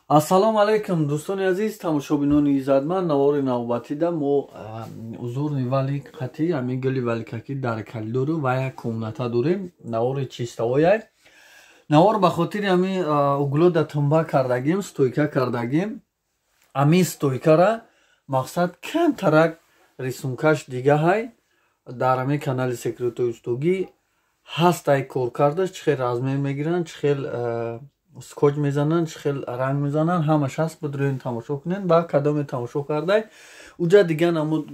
Ассалому алайкум, дӯстони азиз, тамошобинони иззатманд. Навори навбатида мо узурни валик қати ҳамин гули валикакӣ дар коридору ва як комната дорем. Навори чистовояй. Навор ба хотири ҳамин углода тумба кардагим, стойка кардагим. Ҳамин стойкара мақсад камтарак рисункаш дигаҳай. Дар ҳамин канали Секретои устогӣ ҳастай коркардаш, чӣ хел размер мегиранд, чӣ хел скотч мезананд, чӣ хел ранг мезананд, ҳамаш ҳаст. Бидроен, тамошо кунед. Ба кадоме тамошо кардай, уҷа дига намуд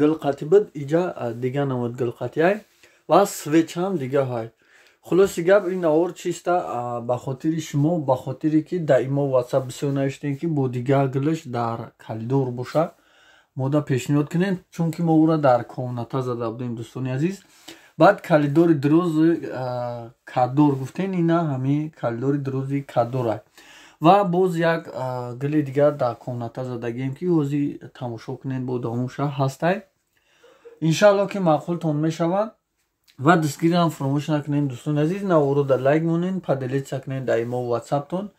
гул қати буд, иҷа дига намуд гул қатиай ва свечам дига ҳай. Хулоси гап, ин навор чиста ба хотири шумо, ба хотире ки дар имо, Ватсап бисёр навиштем, ки бо дига гулаш дар коридор боша, мода пешниҳод кунем, чунки мо ӯра дар комната зада будем, дӯстони азиз. Баъд коридори дрози кадор гуфтен, ина ҳамин коридори дрози кадора. Ва боз як гули дигар дар комната задагием, ки ҳозир тамошо кунед, бо давомша ҳастай. Иншаалло, ки маъқултон мешавад. Ва дастгирам фаромӯш накунед, дӯстони азиз. Наворо дар лайк монед, поделиться кунед дар имо, Ватсаптон.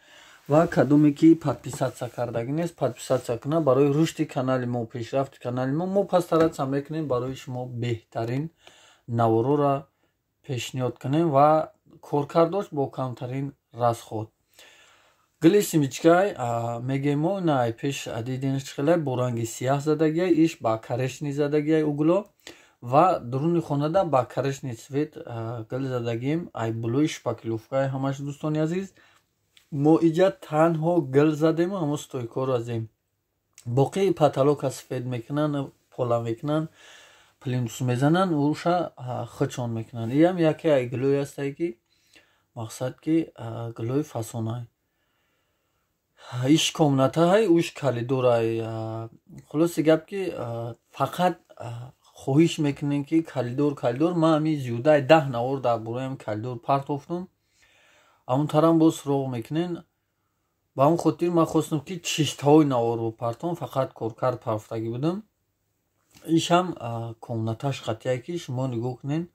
Ва кадоме ки подписаться кардагӣ нест, подписаться кунад барои рушди канали мо, пешрафти канали мо. Мо постараться мекунем, барои шумо беҳтарин наворора пешниҳод кунем ва коркардош бо камтарин расход. Гули семечкай мегем мо, на пеш диденаш чӣ хелай бо ранги сияҳ задагиай, иш ба коричневый задагиай угло ва дуруни хонада ба коричневый цвет гул задагием. Ай булои шпаклёвкаи ҳамаш, дӯстони азиз. Мо иҷа танҳо гул задему ҳамо стойкаро зем, боқӣ потолока сафед мекунанд, пола мекунанд, плинтус мезананд, уша худшон мекунанд. Иам яке ай гулое ҳастае, ки мақсад ки гулои фасонай. Иш комнатаҳай, уш коридорай. Хулоси гап, ки фақат хоҳиш мекунем, ки коридор, коридор. Ман ҳамин зиёдаи 10 навор дар бораи ҳамин коридор партофтум, амон тарам боз суроғ мекунен. Ба он хотир ман хостам, ки чистаҳои наворро партом, фақат коркард партофтагӣ будам. Ишам комнаташ қатъие, ки шумо нигоҳ кунед.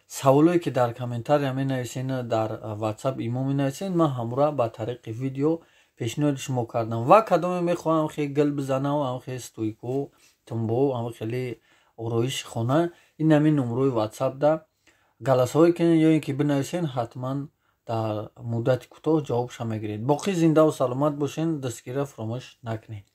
Саволое ки дар комментария менависен, дар Ватсап, имо менависен, ман ҳамура ба тариқи видео пешниҳоди шумо кардам. Ва кадоме мехоҳам хе гил бизанам, ам хе стойко, тумбо, ам хеле ороиши хона, ин ҳамин номерои Ватсап да голосовой кунед ё ин ки бинависен, ҳатман дар муддати кӯтоҳ ҷавобша мегиред. Боқӣ зиндаву саломат бошен, дастгирия фаромӯш накунед.